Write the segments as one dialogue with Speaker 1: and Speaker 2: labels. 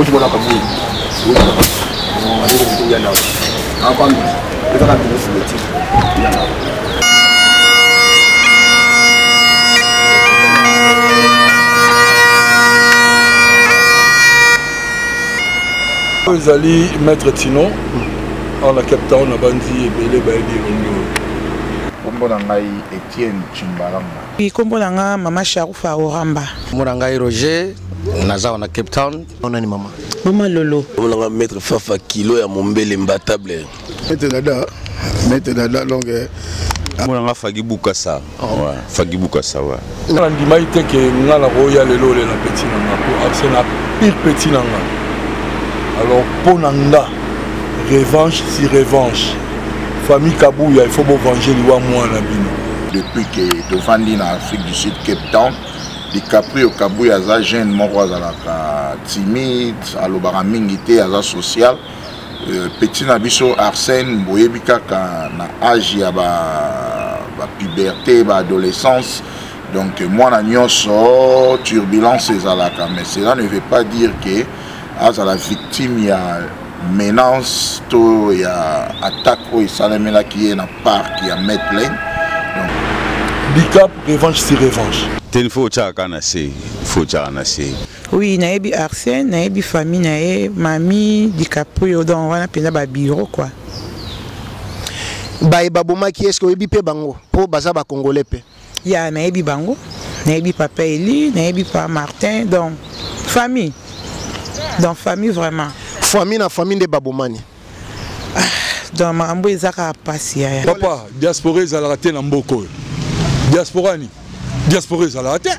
Speaker 1: Oti mona kabuyi.
Speaker 2: Oyo ezali maître Tino awa na Cape Town abandi ebele bayebi elongi oyo.
Speaker 3: Kombo na ngai Etienne Tshimbalanga.
Speaker 4: Kombo na nga mama Sharufa Oramba.
Speaker 5: Kombo na ngai Roger, naza na Cape Town.
Speaker 6: Nani mama?
Speaker 4: Mama Lolo.
Speaker 7: Kombo na nga maître Fafa Kilo ya Mombele Mbatable.
Speaker 8: Maître Dada, maître Dada donc eh,
Speaker 9: Kombo na nga Fagi Bukasa. Oh. Ouais, Fagi Bukasa ouais.
Speaker 2: Nga ndimaki te ke nga nakoya lelo olela petit na nga po accès na pire petit na nga. Alors mpo na nga revanche si revanche. Famille Kabuya, il faut bo venger liwa mwana bino.
Speaker 3: Depuis que tovandi na Afrique du Sud, Cape Town, DiCaprio Kabuya aza jeune moko azalaka timide, alobaka mingi te, aza social. Euh, petit na biso Arsène boyebi kaka na âge ya ba, ba puberté, ba adolescence, donc mwana nyonso turbulence ezalaka, mais cela ne veut pas dire que azala victime ya menace to ya attaque oyo esalemelaki ye na parc ya Maitland. Donc
Speaker 2: Dicap revanche si revanche.
Speaker 9: Te faut otyaka na se, faut otyaka na se.
Speaker 4: Oui, nayebi Arsène, nayebi famille na ye, mami DiCaprio, donc wana mpenza ba bureau quoi.
Speaker 6: Baye babomaki, est-ce que oyebi mpe bango mpo baza ba congolais mpe?
Speaker 4: Ya, nayebi bango, nayebi papa Eli, nayebi papa Martin, donc famille. Donc famille vraiment.
Speaker 6: Famille na famille nde babomani.
Speaker 4: Ah, donc makambo eza kaka pasi yaya.
Speaker 2: Papa, diaspora ezalaka te na mboka oyo. Diaspora ni? Diaspora ezalaka te.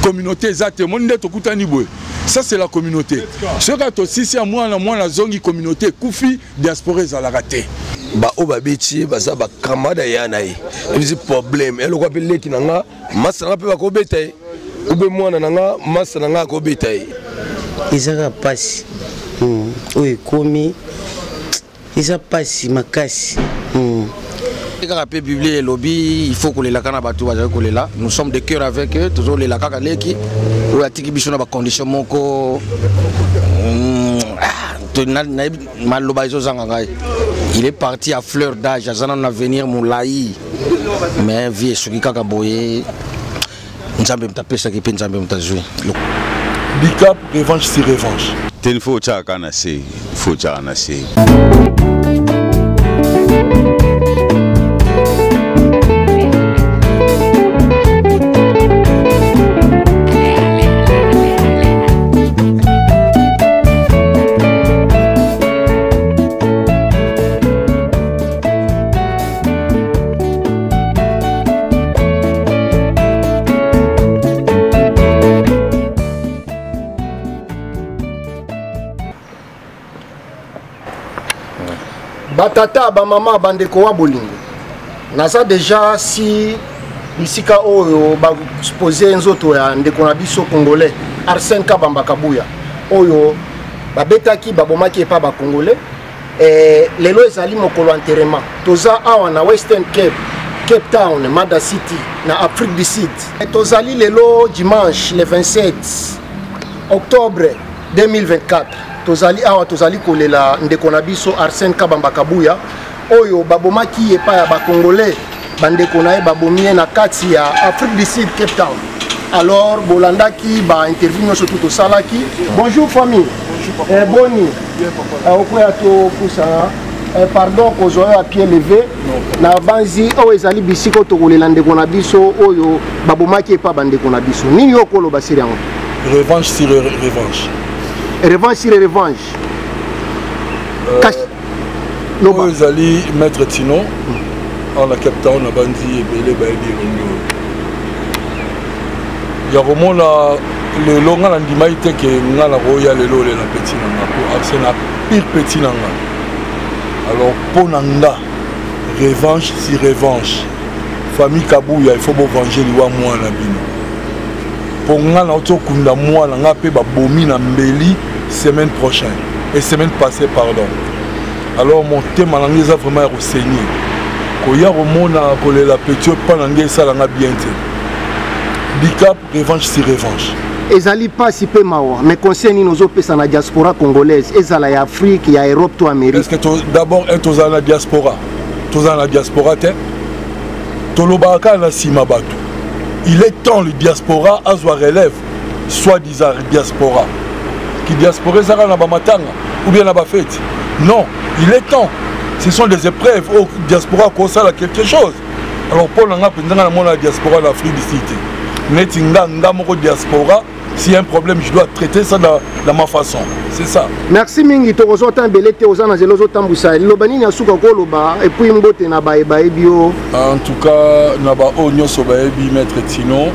Speaker 2: Communauté eza te, omoni nde tokutani boye. Ça c'est la communauté. Soki tosisi ya mwana mwana azongi communauté ekufi, diaspora ezalaka te.
Speaker 7: Ba oyo babeti ye baza ba camarade ya na ye. Ebisi problème. Eloko mpe leki na nga, masa na nga mpe bakobeta ye. Ube mwana na nga, masa na nga akobeta ye.
Speaker 10: Eza kaka pasi. Oyo ekomi eza pasi makasi.
Speaker 5: Kaka mpe Biblia elobi il faut kolela kaka na bato bazali kolela. Nous sommes de cœur avec eux, tozolela kaka leki oyo atiki biso na ba condition moko. Maloba ezozanga ngai. Il est parti à fleur d'âge, aza nanu na avenir molai, mais vie esuki kaka boye. Nzambe moto apesaki mpe Nzambe moto azwi.
Speaker 2: Dicap revanche si revanche.
Speaker 9: Te faut otyaka na se, faut otyaka na se.
Speaker 6: Batata, bamama, bandeko wa bolingo, naza deja si bisika oyo bapose nzoto ya ndeko na biso congolais Arsène Kabamba Kabuya oyo babetaki babomaki epa ba congolais. Lelo ezali mokolo enterrement. Toza awa na Western Cape, Cape Town, Mada City na Afrique du Sud. Tozali lelo dimanche le 27 octobre 2024. Tozali awa, tozali kolela ndeko na biso Arsène Kabamba Kabuya oyo babomaki epai ya ba congolais, bandeko na ye babomi ye na kati ya Afrique du Sud, Cape Town. Alors bolandaki ba interview nyonso tout tosalaki. Bonjour famille. Bonjour, papa. Boni. Okoya topusana. Pardon kozwa yo à pied levé. Na banzi oyo ezali bisika oyo tokolela ndeko na biso oyo babomaki epa bandeko na biso. Nini yo okoloba siri yango?
Speaker 2: Revanche sur revanche.
Speaker 6: Revanche sur revanche. Kasi
Speaker 2: oyo ezali maître Tino awa na Cape Town abandi ebele bayebi elongi oyo ya komona lelo. Nga nandimaki te ke nga nakoya lelo olela petit na nga po accès na pire petit na nga. Alors mpo na nga revanche si revanche. Famille Kabuya, il faut bo venger liwa mwana bino. Po nga na okunda mwana nga mpe babomi na mbeli semaine prochaine et semaine passée pardon. Alors motema na ngai eza vraiment ya kosenye koya komona kolela petit oyo mpa na ngai esalanga bien te. Dicap revanche si revanche.
Speaker 6: Ezali pasi pe mawa, mais conseil nini ozopesa na diaspora congolaise, ezala ya Afrique, ya Europe to Amérique?
Speaker 2: Est-ce que to, d'abord un tozala na diaspora, tozala na diaspora te, tolobaka kaka na nsima bato. Il est temps le diaspora azwa relève, soi-disant diaspora. Ki diaspora ezaka na bamatanga ou bien na bafeti. Non, il est temps. Ce sont des épreuves au diaspora kosala quelque chose. Alors mpo na nga mpenza nga namona diaspora na Afrique du Sud te. Neti nga nga moko diaspora, s'il y a un problème, je dois traiter ça dans ma façon. C'est ça.
Speaker 6: Merci mingi, tokozwa temps ebele te, oza na nzela ozotambwisa. Liloba nini ya suka koloba et puis mbote na baye bayebi yo?
Speaker 2: En tout cas, na ba oyo nyonso bayebi Maître Tino,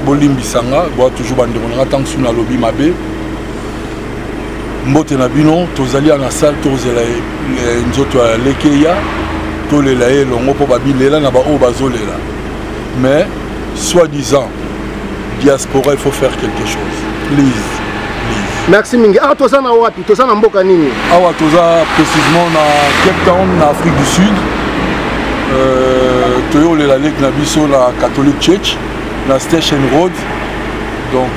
Speaker 2: bolimbisa nga, boa toujours bandeko na nga ntango mosusu nalobi mabe. Mbote na bino, tozali na salle tozela nzoto ya lekeya, tolela ye elongo mpo babilela na baoyo bazolela. Mais soi-disant diaspora, il faut faire quelque chose. Please, please.
Speaker 6: Merci mingi. Awa toza na wapi? Toza na mboka nini?
Speaker 2: Awa toza précisément na Cape Town, na Afrique du Sud. Toyolela leki na biso na Catholic Church na Station Road. Donc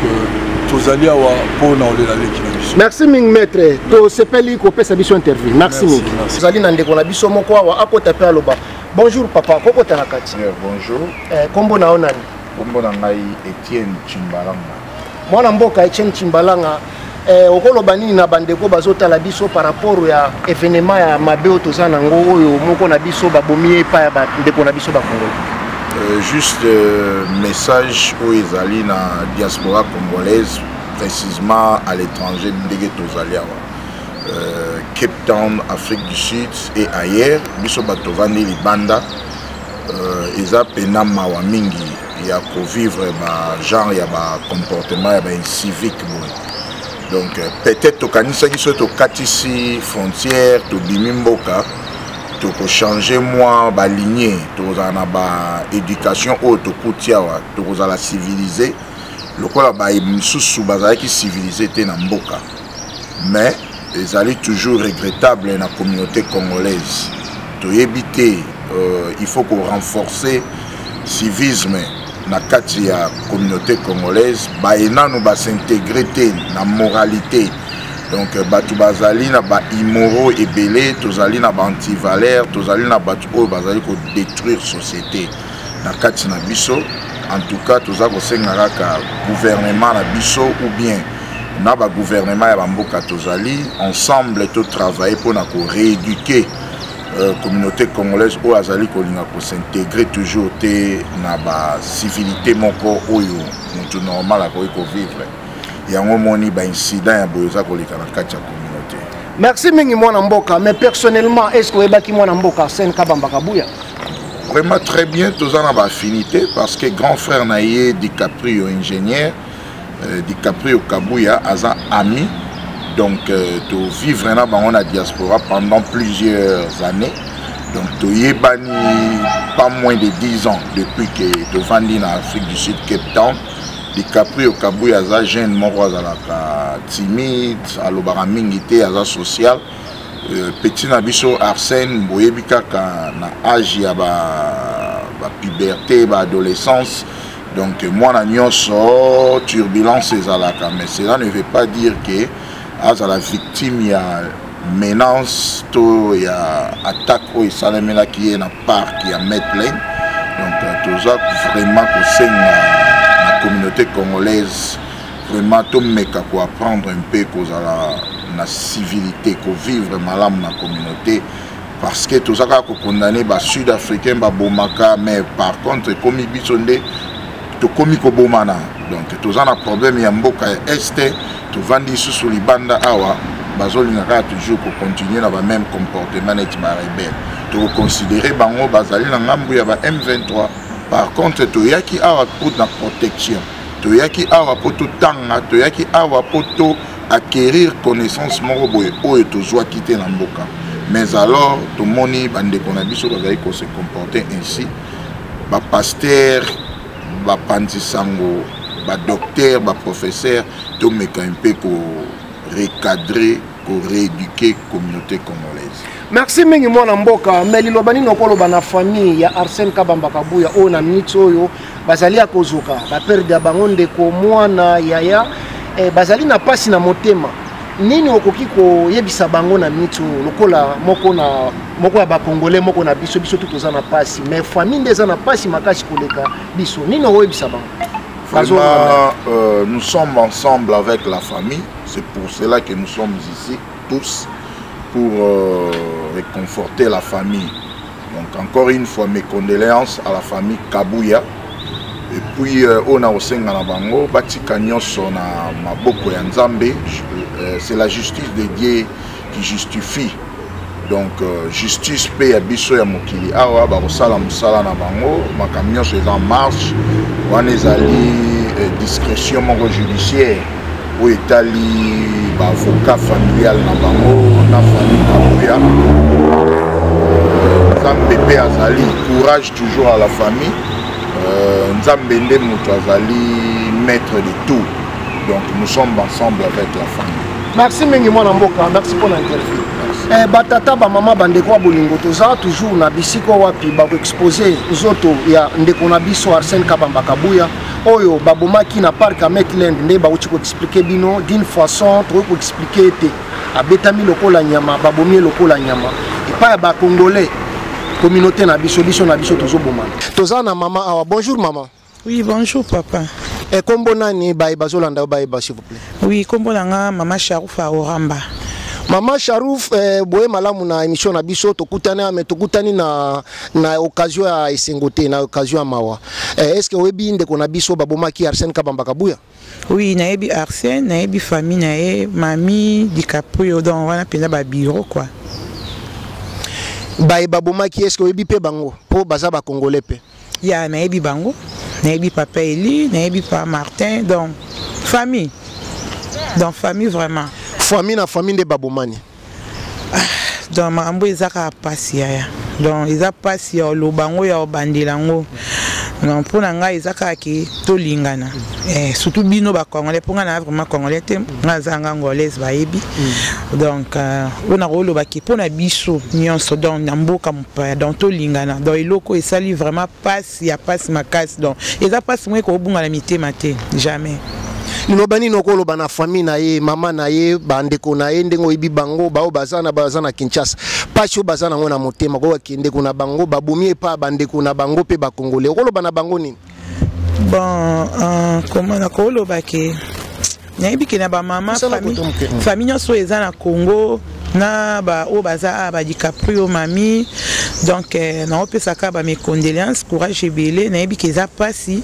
Speaker 2: tozali awa mpo na olela leki na biso.
Speaker 6: Merci mingi maître, tosepeli kopesa biso interview. Merci mingi. Tozali na ndeko na biso moko awa akota mpe aloba. Bonjour papa, kokota na kati.
Speaker 3: Yeah, bonjour.
Speaker 6: Kombo na yo nani?
Speaker 3: Kombo na ngai Etienne Chimbalanga.
Speaker 6: Mwana mboka Etienne Chimbalanga, okoloba nini na bandeko bazotala biso par rapport ya événement ya mabe oyo toza nango, oyo moko na biso babomi ye epai ya bandeko na biso bakongoli?
Speaker 3: Juste message oyo ezali na diaspora congolaise, précisément à l'étranger, ndenge tozali awa. Cape Town, Afrique du Sud et ailleurs, biso bato tovandi libanda, eza pena mawa mingi ya kovivre ba genre ya ba comportement ya ba incivique boye. Donc peut-être tokanisaki soki tokatisi frontière, tobimi mboka, tokochanger mwa ba lignée, tokozala na ba éducation oyo tokuti awa, tokozala civilisé lokola ba misusu bazalaki civilisé te na mboka. Mais ezali toujours regrettable na communauté congolaise. Toyebi te, il faut ko renforcer civisme na kati ya communauté congolaise, baye nanu ba s'intégrer te na moralité. Donc bato bazali na ba immoraux ebele, tozali na ba antivaleurs, tozali na bato oyo bazali ko détruire société na kati na biso. En tout cas, toza kosenga kaka gouvernement na biso ou bien na ba gouvernement ya bamboka tozali ensemble to travailler mpona ko rééduquer communauté congolaise oyo azali kolinga ko s'intégrer toujours te na ba civilité moko oyo motu normal akoki kovivre. Yango moni ba incident ya boye eza koleka na kati ya communauté.
Speaker 6: Merci mingi mwana mboka. Mais personnellement, est-ce que oyebaki mwana mboka Arsène Kabamba Kabuya?
Speaker 3: Vraiment très bien, toza na ba affinité parce que grand frère na ye DiCaprio ingénieur, DiCaprio Kabuya aza ami. Donc to vivre na bango na diaspora pendant plusieurs années. Donc toyebani pas moins de 10 ans depuis que tovandi na Afrique du Sud, Cape Town. DiCaprio Kabuya aza jeune moko azalaka timide, alobaka mingi te, aza social. Petit na biso Arsène boyebi kaka na âge ya ba puberté, ba adolescence. Donc mwana nyonso turbulence ezalaka, mais cela ne veut pas dire que azala victime ya menace to ya attaque oyo esalemelaki ye na parc ya Maitland. Donc toza vraiment kosenga na communauté congolaise vraiment tomeka koapprendre un peu kozala na civilité, kovivre malamu na communauté, parce que toza kaka kokondamner ba sud-africain babomaka, mais par contre ekomi biso nde tokomi kobomana. Donc toza na problème ya mboka ya este, tovandi lisusu libanda awa, bazolinga kaka toujours kocontinue na ba même comportement neti ba rebelle. Tokoconsidere bango bazali na ngambu ya ba M23. Par contre toyaki awa mpo na protection, toyaki awa mpo totanga, toyaki awa mpo to acquérir connaissance moko boye oyo tozwaki te na mboka. Mais alors tomoni bandeko na biso bazali kose comporter ainsi, ba pasteur, bapanzi sango, ba docteur, ba professeur, tomeka mpe ko recadrer. Korééduquer communauté congolaise.
Speaker 6: Merci mingi mwana mboka. Mais liloba nini okoloba na famille ya Arsène Kabamba Kabuya oyo na minute oyo bazali ya kozoka, baperde ya bango ndeko, mwana, yaya, eh, bazali na pasi na motema? Nini okoki koyebisa bango na minute oyo lokola moko na moko ya bacongolais, moko na biso, biso tu toza na pasi, mais famille nde eza na pasi makasi koleka biso? Nini okoyebisa bango?
Speaker 3: Vraiment, nous sommes ensemble avec la famille. C'est pour cela que nous sommes ici tous, pour réconforter la famille. Donc encore une fois, mes condoléances à la famille Kabuya. Et puis, on a aussi na bango, batika nyonso na maboko ya Nzambe. C'est la justice de Dieu qui justifie. Donc justice pe ya biso ya mokili awa bakosala mosala na bango, makambo nyonso eza en marche. Wana ezali discrétion moko judiciaire oyo etali baavocat familial na bango na famille Kabuya. Nzambe mpe azali, courage toujours à la famille. Nzambe nde moto azali maître de tout. Donc nous sommes ensemble avec la famille.
Speaker 6: Merci mingi mwana mboka, merci pour l'interview. Eh, batata, bamama, bandeko ya bolingo, toza toujours na bisika wapi bakoexpose nzoto ya ndeko na biso Arsène Kabamba Kabuya oyo babomaki na parc ya Maitland. Nde bauti koexplike bino d'une façon tokoki koexplike ete abetami lokola nyama, babomi ye lokola nyama epai ya bacongolais, communauté na biso, biso na biso tozobomana. Toza na mama awa. Bonjour mama.
Speaker 4: Oui, bonjour papa.
Speaker 6: E kombo nani, baye bazolanda yo bayeba, s'il vous plaît?
Speaker 4: Oui, kombo na nga mama Sharouf Aoramba.
Speaker 6: Mama Sharouf, boye malamu na émission na biso. Tokutani, mais tokutani na occasion ya esengo te, na occasion ya mawa. Est-ce que oyebi ndeko na biso babomaki, Arsène Kabamba Kabuya?
Speaker 4: Oui, nayebi Arsène, nayebi famille na ye, mami DiCaprio, donc wana mpenza ba bureau quoi.
Speaker 6: Baye babomaki, est-ce que oyebi mpe bango mpo baza bacongolais mpe?
Speaker 4: Ya, nayebi bango, nayebi papa Eli, nayebi pa Martin, donc famille, donc famille vraiment.
Speaker 6: Famille na famille nde babomani.
Speaker 4: Donc makambo eza kaka mpasi yaya, donc eza mpasi ya oloba yango, ya obandela yango. Donc mpo na ngai eza kaka ke tolingana, surtout bino bacongolais, mpo ngai na vraiment congolais te, ngai aza nga angolaise, bayebi. Donc oyo nakoloba ke mpo na biso nyonso, donc na mboka mopaya, donc tolingana. Donc eloko esali vraiment mpasi ya mpasi makasi, donc eza mpasi moko ekobunga na mitema te, jamais.
Speaker 6: Liloba nini okoloba na famille na ye, mama na ye, bandeko na ye, ndenge oyebi bango, bao baza na Kinshasa, pasi oyo baza nango na motema koyoka ndeko na bango babomi epa bandeko na bango mpe bakongole, okoloba na bango nini?
Speaker 4: Bon, comment nakoloba ke nayebi ke na bamama, famille nyonso oyo eza na Congo, na baoyo baza awa, baDiCaprio, mami, donc naopesaka bames condoléances, courage ebele. Nayebi ke eza mpasi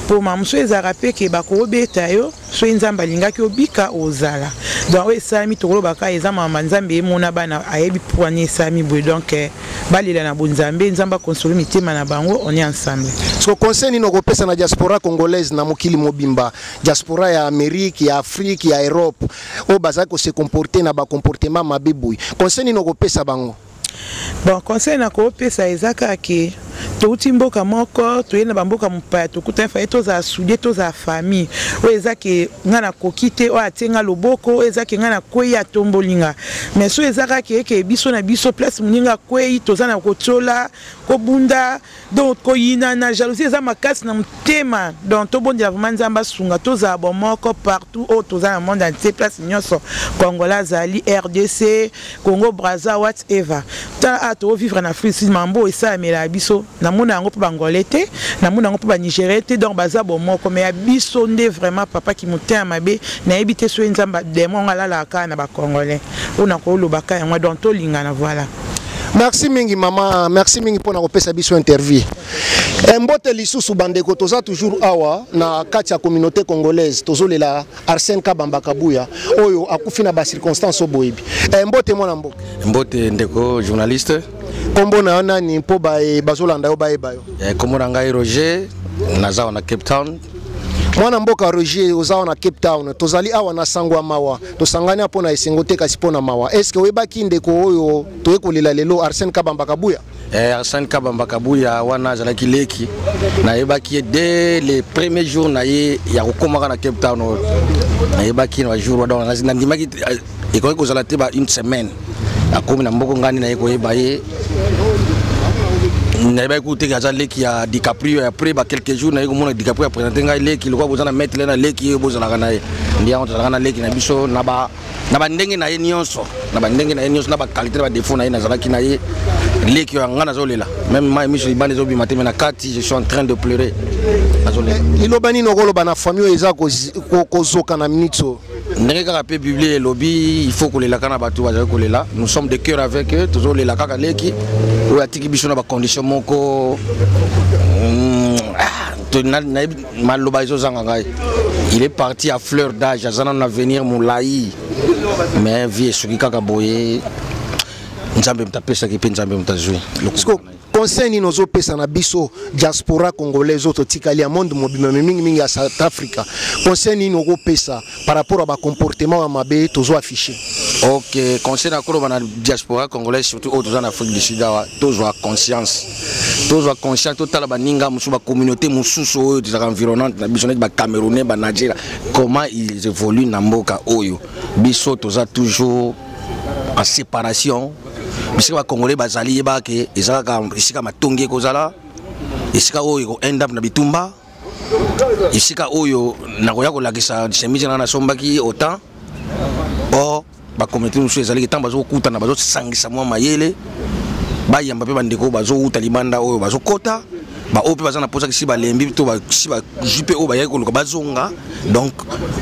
Speaker 4: mpo ma mosusu ezalaka mpe ke bakobeta yo soki Nzambe alingaki obika ozala. Donc oyo esalami, tokolobaka eza mama Nzambe emona bana, ayebi poani esalami boye. Donc balela na bonzambe, Nzambe akonsole mitema na bango, on est ensemble.
Speaker 6: So conseil nini okopesa na diaspora congolaise na mokili mobimba, diaspora ya Amérique, ya Afrique, ya Europe, oyo bazali kose comporter na bacomportement mabe boye? Conseil nini okopesa bango?
Speaker 4: Bon, conseil nakopesa eza kaka ke touti mboka moko, toye na bamboka mopaya, tokutani, faye tozala soudés, tozala famille. Oyo eza ke ngai nakoki te, oyo atie nga loboko, oyo eza ke ngai nakwei, atomboli nga. Mais so eza kaka eke biso na biso, place moninga akwei, toza na kotiola, kobunda, donc koyina na jalousie eza makasi na motema. Donc tobondela vraiment Nzambe asunga, tozala bomoko partout oyo toza na monde entier, place nyonso Congolais azali, RDC, Congo Braza, whatever. Tala a tovivre na Afrique, si mambo esalamela biso, namona yango mpo bangolais te, namona yango mpo banigérien te, donc baza bomoko. Mais ya biso nde vraiment papa kimotema mabe, nayebi te soki Nzambe démon yango alalaka kaka na bacongolais oyo nakolobaka yango. Donc tolingana, voilà.
Speaker 6: Merci mingi mama, merci mingi mpona kopesa biso interview. Mbote lisusu bandeko, toza toujours awa na kati ya communauté congolaise, tozolela Arsène Kabamba Kabuya oyo akufi na bacirconstance oyo boyebi. Mbote mwana mboka.
Speaker 5: Mbote ndeko journaliste.
Speaker 6: Nkombo na yo nani mpo bazolanda yo bayeba yo?
Speaker 5: Nkombo na ngai Roger, naza na Cape Town.
Speaker 6: Mwana mboka Roger, oza awa na Cape Town, tozali awa na sango ya mawa, tosangani mpo na esengo te kasi mpo na mawa. Est ce que oyebaki ndeko oyo toye kolela lelo, Arsène Kabamba Kabuya?
Speaker 5: Arsène Kabamba Kabuya wana azalaki leki, nayebaki ye dès le premier jour na ye ya kokomaka na Cape Town oyo, nayebaki na bajour wana, nandimaki. Ekoki kozala te ba une semaine akomi na mboko, ngai nde naye koyeba ye, nayebaki kutu teke aza leki ya DiCaprio. Après ba quelques jours, naye komona DiCaprio aprésente ngai leki lokola boza na maître na leki oyo bozalaka na ye. Nde yango tozalaka na leki na biso na ba na bandenge na ye nyonso, na bandenge na ye nyonso, na baqualité na badéfaut na ye. Nazalaki na ye leki oyo ngai nazolela, même mai miso libanda ezobima te, mais na kati je suis en train de pleurer, nazolela.
Speaker 6: Liloba nini okoloba na famille oyo eza kozoka na minute oyo?
Speaker 5: Ndenge kaka mpe Biblie elobi, il faut kolela kaka na bato bazali kolela. Nous sommes de cœur avec eux. Tozolela kaka leki oyo atiki biso na bacondition moko. Ah, maloba ezozanga ngai. Il est parti à fleur d'âge, aza nano na avenir molai, mais vie esuki kaka boye. Nzambe moto apesaki mpe Nzambe moto azwi.
Speaker 6: Conseil nini ozopesa na biso diaspora congolaise oyo totikali ya monde mobimba, mais mingimingi ya South Africa? Conseil nini okopesa par rapport à bacomportement ya mabe tozo affiche?
Speaker 5: Ok, conseil nakoloba na diaspora congolaise, surtout oyo toza na Afrique du Sud awa: tozwa conscience, tozwa conscience, totala baninga mosusu, bacommunauté mosusu oyo tozalaka environnante na biso, neti Bacamerounais, Banigeria, comment ils évoluent na mboka oyo. Biso toza toujours en séparation. Bisika Bacongolais bazali, yebaka ke eza kaka esika matongi ekozala, esika oyo eko end up na bitumba, esika oyo nakoya kolakisa chemise nanga nasombaki autant. Or bacommunauté mosusu ezalaki, ntango bazokutana, bazosangisa mwa mayele, bayamba mpe bandeko bazowuta libanda oyo bazokota, baoyo mpe baza na mposa si balembi to si bazwi mpe oyo bayaki koluka bazonga. Donc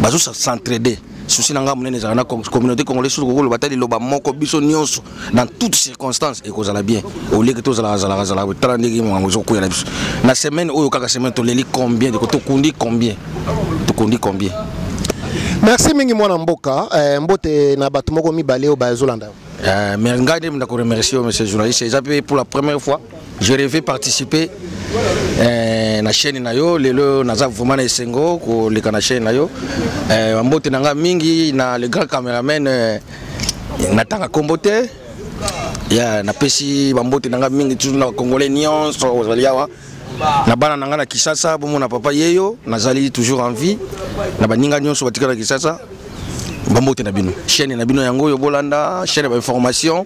Speaker 5: bazosentraide. Souci na ngai monene ezala na communauté congolaise, surtout kokoloba ata liloba moko, biso nyonso, dans toutes circonstances, ekozala bien. Oleki tozalaka zalaka zalaka, tala ndenge makambo ezokwela biso na semaine oyo. Kaka semaine, toleli combien, tokundi combien, tokundi combien?
Speaker 6: Merci mingi, mwana mboka. Mbote na bato moko mibale oyo bazolanda.
Speaker 5: Mais ngai nde ndako remercier monsieur journaliste. Eza mpe pour la première fois je rêvais participer na chaîne na yo. Lelo naza vraiment na esengo koleka na chaîne na yo. Mbote na nga mingi na le grand caméraman, natanga kombo te ya. Napesi bambote na nga mingi toujours na Bacongolais nyonso ozali awa, na bana na nga na Kisasa, bomona papa yeyo, nazali toujours en vie, na baninga nyonso batikala na Kisasa, bambote na bino. Chaîne na bino yango oyo bolanda, chaîne ya bainformation,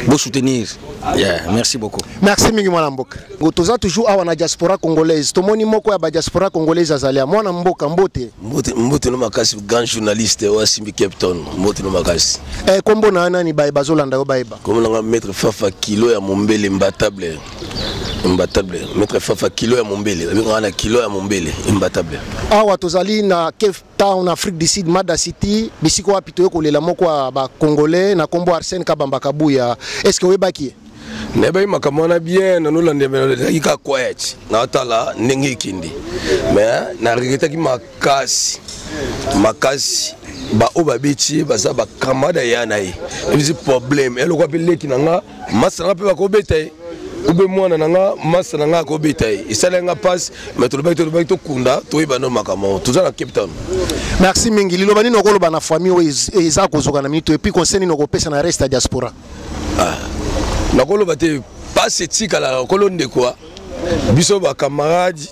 Speaker 5: bosoutenir. Yeah, merci beaucoup.
Speaker 6: Merci mingi, mwana mboka. Toza toujours awa na diaspora congolaise. Tomoni moko ya badiaspora congolaise azali ya mwana mboka. Mbote.
Speaker 7: Mbote, mbote no makasi, grand journaliste oyo asimbi Cape Town. Mbote no makasi.
Speaker 6: Kombo na nani, baye bazolanda yo bayeba?
Speaker 7: Kombo nanga Maître Fafa Kilo ya Mombele, imbattable, imbattable. Maître Fafa Kilo ya Mombele, babengaka na Kilo ya Mombele, imbattable.
Speaker 6: Awa tozali na Cape Town, Afrique du Sud, Mada City, bisika wapi toye kolela moko ya Bacongolais na nkombo Arsène Kabamba Kabuya. Est ce que oyebaki ye?
Speaker 7: Nayebaki makambo wana bien. Nanolanda, ezalaki kaka quiet, naotala ndenge ekende, mais naregretaki makasi makasi. Baoyo babeti ye baza bacamarade ya na ye. Ebisi problème elokwa mpe leki na nga, masa na nga mpe bakobeta ye, ube mwana na nga, masa na nga akobeta ye. Esalaki nga mpasi, mais tolobaki tokunda, toyeba no makambo. Toza na Cape Town.
Speaker 6: Merci mingi. Liloba nini okoloba na famille oyo eza kozoka na minute, et puis conseil nini okopesa na reste ya diaspora?
Speaker 7: Ah, nakoloba te, mpasi etikala kolo ndeko. Biso bacamarade,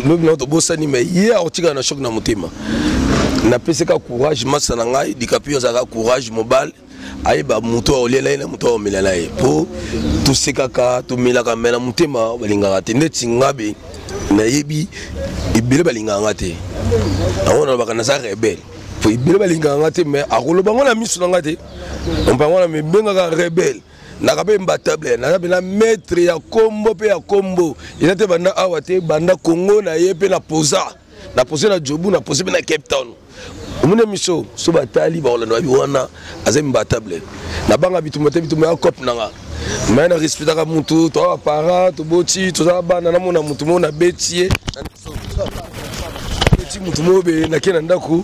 Speaker 7: lobi nango tobosani, mais ye akotikala na choc na motema. Napesaka courage masa na ngai Dicaprio, azalaka courage mobile, ayeba moto akolia ye na moto akomela na ye, mpo tosekaka, tomelaka, me na motema balingaka te. Ndeti ngabe nayebi ebele balingaka nga te, yango nalobaka naza rebelle, po ebele balingaka nga te, mais akoloba ngo na miso na nga te. Mpango wana mibengaka rebelle, naka mpe imbattable, naza mpe na maître ya kombo mpe ya kombo eza te. Banda awa te, banda Congo na ye mpe na posa, na pose na Jobu, na pose mpe na Cape Town. Omoni miso so batali, bakolanda babi wana aza imbattable. Nabanga bitumba te, bitumba ya cope na nga, mais na respectaka mutu. Toza baparent, toboti, toza bana. Namona mutu moko nabeti ye, beti mutu moko be, nake na ndako,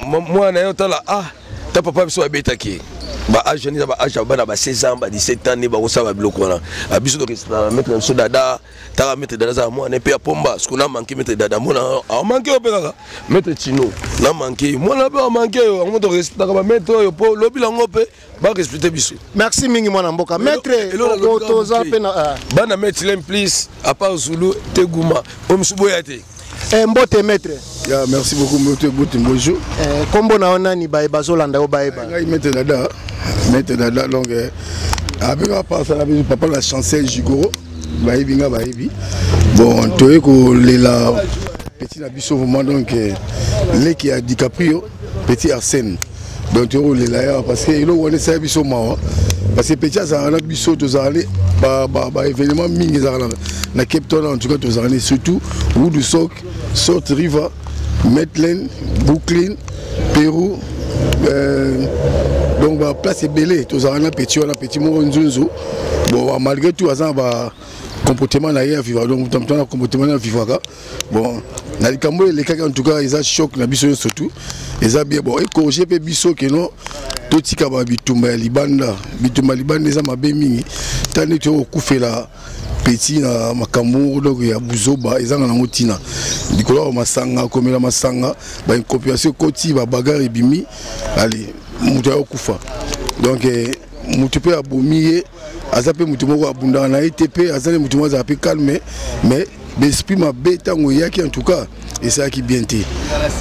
Speaker 7: mwana ye otala: "Ah, ta papa biso babetaki." Ba age wana eza ba age ya bana ba 16 ans, ba 17 ans nde bakosala babiloko wana. Biso tokesana maître na biso Dada. Taka maître Dada azala mwana mpe ya pomba. Soki na manke maître Dada, mwana amanke yo mpe kaka maître Chino na manke mwana mpe amanke yo. Yango torespectaka bamaître oyo, mpo lobi lango mpe barespecte biso.
Speaker 6: Merci mingi, mwana mboka maître. Toza mpe na
Speaker 7: bana maître Lem plus à part Zulu te, Guma oyo mosu boya te.
Speaker 6: Eh, mbote maître.
Speaker 8: Ya, merci beaucoup mbote, mbote, bonjour.
Speaker 6: Eh, kombo na yo nani baye bazolanda yo bayeba?
Speaker 8: Ngai maître Dada, maître Dada donc eh, abengaka pasa na biso papa na chancel Jigoro, bayebi nga bayebi. Bon, toye kolela petit na biso vraiment donc eh, leki ya DiCaprio, petit Arsène. Donc toye kolela ya parce que eloko wana esali biso mawa parce que petit azalaka na biso tozalaka ne ba événement mingi ezalaka na Cape Town en tout cas tozalaka ne surtout Woodstock, Salt River, Maitland, Brooklyn, Pérou donc ba place ebele tozalaka na petit wana petit moko nzunzu bon malgré tout aza na ba comportement na ye avivaka donc moto na comportement na avivaka bon na likambo oyo elekaki en tout cas eza choc na biso nyonso tout eza bien bon ecorrige mpe biso keno totika ba bitumba ya libanda bitumba ya libanda eza mabe mingi ta nde toyei kokufela petit na makambo moko donc ya buzoba ezanga nango ntina likolo ya masanga komela masanga ba incompréhension ekoti ba bagarre ebimi ale moto ayokufa donc eh, moto mpe abomi ye aza mpe moto moko abundaka na ye te mpe aza nde moto moko azala mpe calme mais baesprit mabe ntango eyaki en tout cas esalaki bien te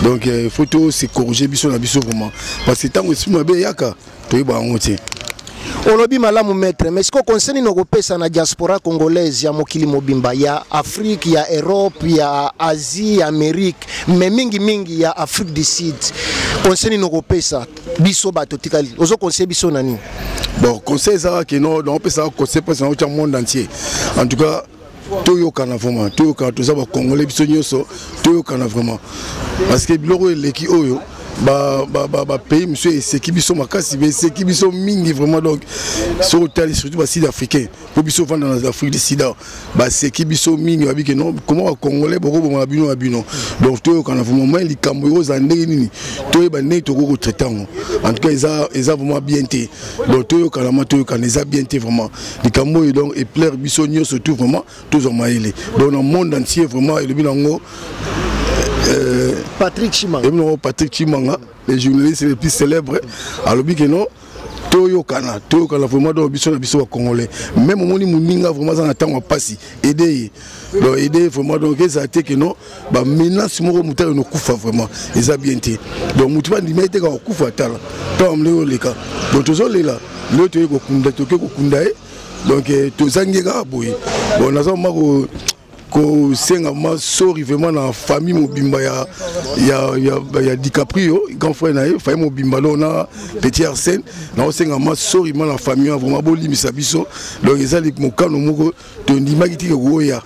Speaker 8: donc il faut to se corriger biso na biso vraiment parce que ntango esprit mabe eyaka toyeba yango te.
Speaker 6: Olobi malamu maître, mais sikoyo conseil nini okopesa na diaspora congolaise ya mokili mobimba, ya Afrique, ya Europe, ya Asie, ya Amérique, mais mingi mingi ya Afrique du Sud? Conseil nini okopesa biso bato tikali? Ozo conseiller biso na nini?
Speaker 8: Bon, conseil ezalaka ke no, naopesaka conseil mpasi naotya monde entier en tout cas toyokana vraiment, toyokana, toza bacongolais biso nyonso, toyokana vraiment parce que biloko oyo eleki oyo bapays mosusu eseki biso makasi, eseki biso mingi vraiment. Donc soki otali surtout basud africain, mpo biso ovanda na Afrique du Sud, baseki biso mingi, babi ke non, comment bacongolais bokobomana bino na bino? Donc toyokana vraiment. Mai likambo ekozala ndenge nini, toyeba ndenge tokoki kotraite yango. En tout cas eza vraiment bien te. Donc toyokana ma toyokana, eza bien te vraiment likambo oyo. Donc eplaire biso nyonso tout vraiment, tozwa mayele. Donc na monde entier vraiment, elobi nango
Speaker 6: Patrick Chimanga,
Speaker 8: elobi nango Patrick Chimanga, le journaliste le plus célèbre, alobi ke non, toyokana, toyokana vraiment. Donc biso na biso bacongolais, même omoni moninga vraiment aza na ntango ya mpasi, aide ye, donc aide ye vraiment. Donc ezala te ke non, bamenace moko moto ayo nokufa, vraiment eza bien te. Donc motu bandima ye te kaka kokufa, tala ntango ndenge oleka. Donc tozolela lelo, toye kokunda, toke kokunda ye, donc tozangi ye kaka boye. Bon, naza mama kosenga ma sorry vraiment na famille mobimba ya DiCaprio, grand frère na ye, famille mobimba, donc na petit Arsène, naosenga ma sorry ma na famille wana vraiment, bolimisa biso. Donc eza mokano moko tondimaki tika koya,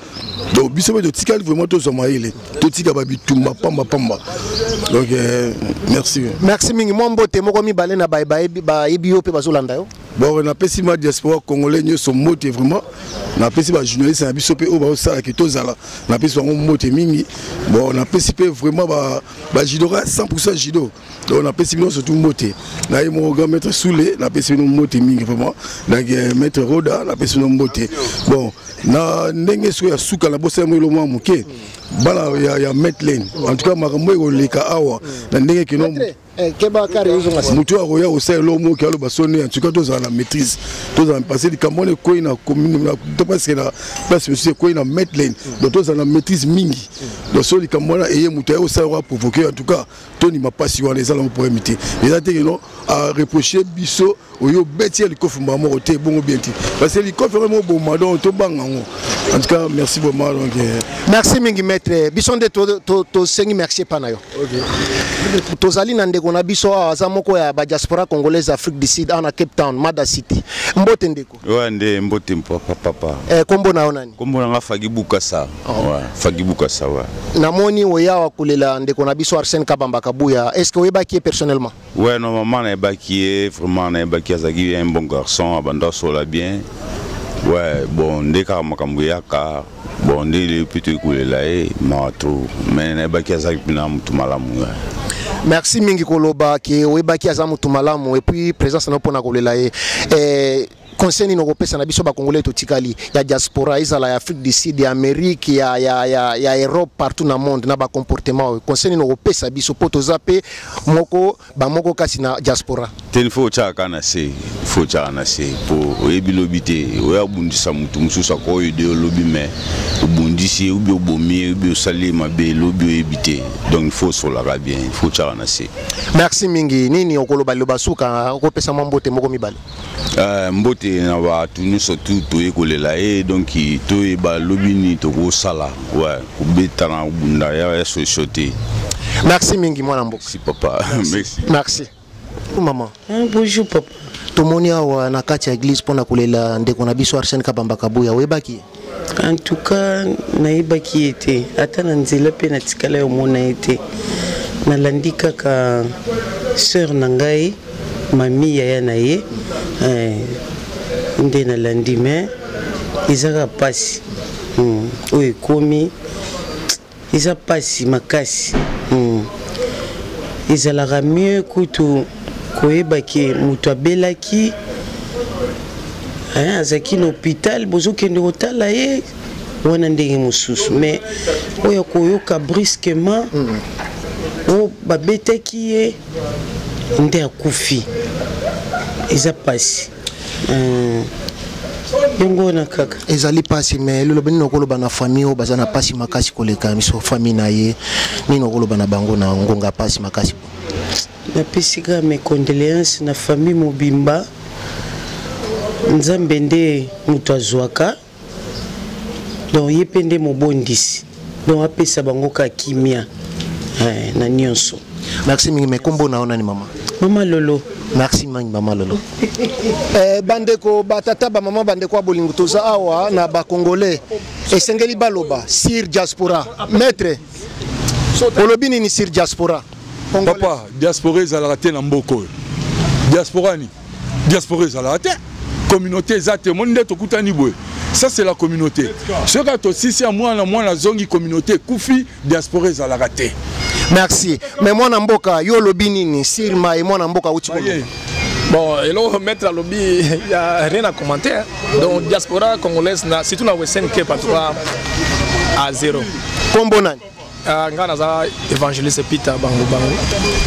Speaker 8: donc biso mpe totikali vraiment, tozwa mayele, totika babitumba pamba pamba. Donc merci.
Speaker 6: Merci mingi. Mwa mbote moko mibale na bayebi yo mpe bazolanda yo.
Speaker 8: Bon, napesi ma diaspora congolais nyonso mbote vraiment, napesi bajournaliste na biso mpe oyo baosalaki tozala, napesi bango mbote mingi. Bon, napesi mpe vraiment bajudoka 100 judo, donc napesi bino surtout mbote na ye moko grand maître Soule, napesi bino mbote mingi vraiment. Donc maître Roda, napesi bino mbote. Bon, na ndenge soki ya suka na bosala mo eloko mwa moke, bana ya Maitland, en tout cas makambo ekoleka awa na ndenge keno motu akoya kosala eloko moki aloba soni. En tout cas tozala na maîtrise, tozala parce likambo wana ekwei na commune to parce na place mosusu ekwei na Maitland, donc tozala na maîtrise mingi. Donc so likambo wana eye, moto aye kosala ko aprovoke, en tout cas tondima mpasi wana eza nango problème te. Eza te keno areproche biso oyo obeti ya likofi mbala moko te, bongo bien te, parce que likofi yango moboma, donc tobanga yango. En tout cas merci vraiment donc
Speaker 6: Merci mingi maître, biso nde tosengi merci epa na yo. Tozali na ndeko na biso awa, aza moko ya badiaspora congolaise Afrique du Sud awa na Cape Town, Mada City. Mbote ndeko.
Speaker 9: Ouais, nde mbote papa papa.
Speaker 6: Eh, kombo na yo nani?
Speaker 9: Kombo na nga Fagi Bukasa. Ouais, Fagi Bukasa, ouais.
Speaker 6: Namoni oya awa kolela ndeko na biso Arsène Kabamba Kabuya. Est ce que oyebaki ye personnellement?
Speaker 9: Ouais, normalement nayebaki ye vraiment, nayebaki, azalaki un bon garçon, abanda osola bien. Ouais, bon, nde kaka makambo eyaka, bon, nde lelo mpe toyei kolela ye, mawa trop, mais nayebaki azalaki mpena motu malamu, ouais.
Speaker 6: Merci mingi koloba ke oyebaki aza motu malamu et puis présence na yo mpona kolela ye. Eh, conseil nini okopesa na biso bacongolais totikali ya diaspora, ezala ya Afrique du Sud, ya Amérique, ya Europe, partout na monde, na bacomportement oyo, conseil nini okopesa biso mpo toza mpe moko bamoko kasi na diaspora?
Speaker 9: Te, faut otyaka kaka na se, faut otyaka na se mpo oyebi lobi te. Oyo abundisa motu mosusu akoyede yo lobi, mais obundisi ye ubi obomi ye ubi osali ye mabe, lobi oyebi te. Donc il faut osolaka bien, il faut otyaka na se.
Speaker 6: Merci mingi. Nini okoloba liloba suka? Okopesa mwa mbote moko mibale.
Speaker 9: Mbote na bato nyonso tu toye kolela ye. Donc toyeba lobi nini tokosala. Ouais, kobetana, kobunda ya solution te.
Speaker 6: Merci mingi, mwana mboka.
Speaker 9: Merci papa, merci.
Speaker 6: Merci mama.
Speaker 10: Ah, bonjour papa.
Speaker 6: Tomoni awa na kati ya église mpona kolela ndeko na biso Arsène Kabamba Kabuya. Oyebaki?
Speaker 10: En tout cas nayebaki ye te, ata na nzela mpe natikala yo mona ye te. Nalandi kaka sœur na ngai, mami, yaya na ye, nde nalandi. Mais eza kaka mpasi. Oyo ekomi eza mpasi makasi. Ezalaka mieux kutu koyeba ke moto abelaki, hein, azalaki na hôpital, bozokende kotala ye wana ndenge mosusu. Mais oyo koyoka brusquement oyo babetaki ye nde akufi, eza mpasi. Yango wana kaka.
Speaker 6: Ezali mpasi, mais liloba nini okoloba na famille oyo baza na mpasi makasi koleka biso, famille na ye? Nini okoloba na bango na ngonga mpasi makasi?
Speaker 10: Napesi kaka mes condoléances na famille mobimba. Nzambe nde moto azwaka, donc ye mpe nde mobondisi, donc apesa bango ka kimia na nyonso.
Speaker 6: Merci mingi. Mais kombo na yo nani, mama?
Speaker 10: Mama Lolo.
Speaker 6: Merci mingi, mama Lolo. Bandeko, batata, bamama, bandeko ya bolingo, toza awa na bacongolais, esengeli baloba sur diaspora. Maître, olobi nini sur diaspora?
Speaker 2: Papa, diaspora ezalaka te na mboka oyo. Diaspora ni diaspora ezalaka te, communauté eza te. Omoni nde tokutani boye, ça c'est la communauté. Soki kaka tosisi ya mwana, mwana azongi, communauté ekufi. Diaspora ezalaka te.
Speaker 6: Merci. Mais mwana mboka, yo olobi nini sur maye mwana mboka auti koloba?
Speaker 1: Bon, eloko maître alobi, il y a rien à commenter, hein. Donc diaspora congolaise na, surtout na Western Cape, en tout cas à zéro.
Speaker 6: Kombo nani?
Speaker 1: Nga naza évangéliste Peter Bango Bango.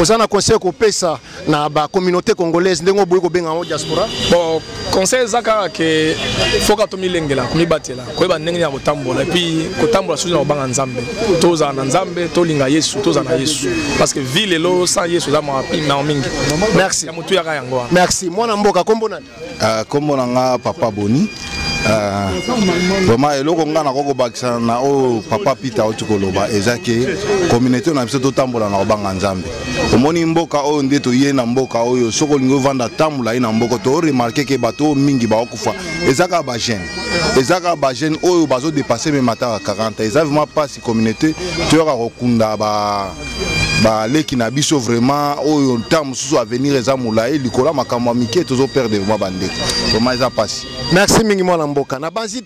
Speaker 6: Oza na conseil kopesa na bacommunauté congolaise ndenge oboyi kobenga yango diaspora?
Speaker 1: Bon, conseil eza kaka ke foka tomilengela, komibatela, koyeba ndenge nini ya kotambola, et puis kotambola susu na kobanga Nzambe. Tozala na Nzambe, tolinga Yesu, tozala na Yesu, parce que vie lelo sans Yesu eza mawa mingi.
Speaker 6: Merci.
Speaker 1: Ya motu yaka yango wana.
Speaker 6: Merci. Mwana mboka, kombo nani?
Speaker 3: Kombo na nga papa Boni. Vraiment eloko nga nakoki kobakisa na oyo papa Peter auti koloba eza ke communauté na biso totambola na kobanga Nzambe. Omoni mboka oyo nde toye na mboka oyo, soki olingi ovanda tambola ye na mboka, toremarquer ke bato oyo mingi bakokufa eza kaka bajeune, eza kaka bajeune oyo bazodépasse même ata 40. Eza vraiment mpasi, communauté toyoka kokunda ba baleki na biso vraiment oyo ntango mosusu avenir eza molai, likolo ya makambo ya mike tozoperdre vraiment bandeko. Vraiment eza mpasi.
Speaker 6: Merci mingi, mwana mboka na banzi.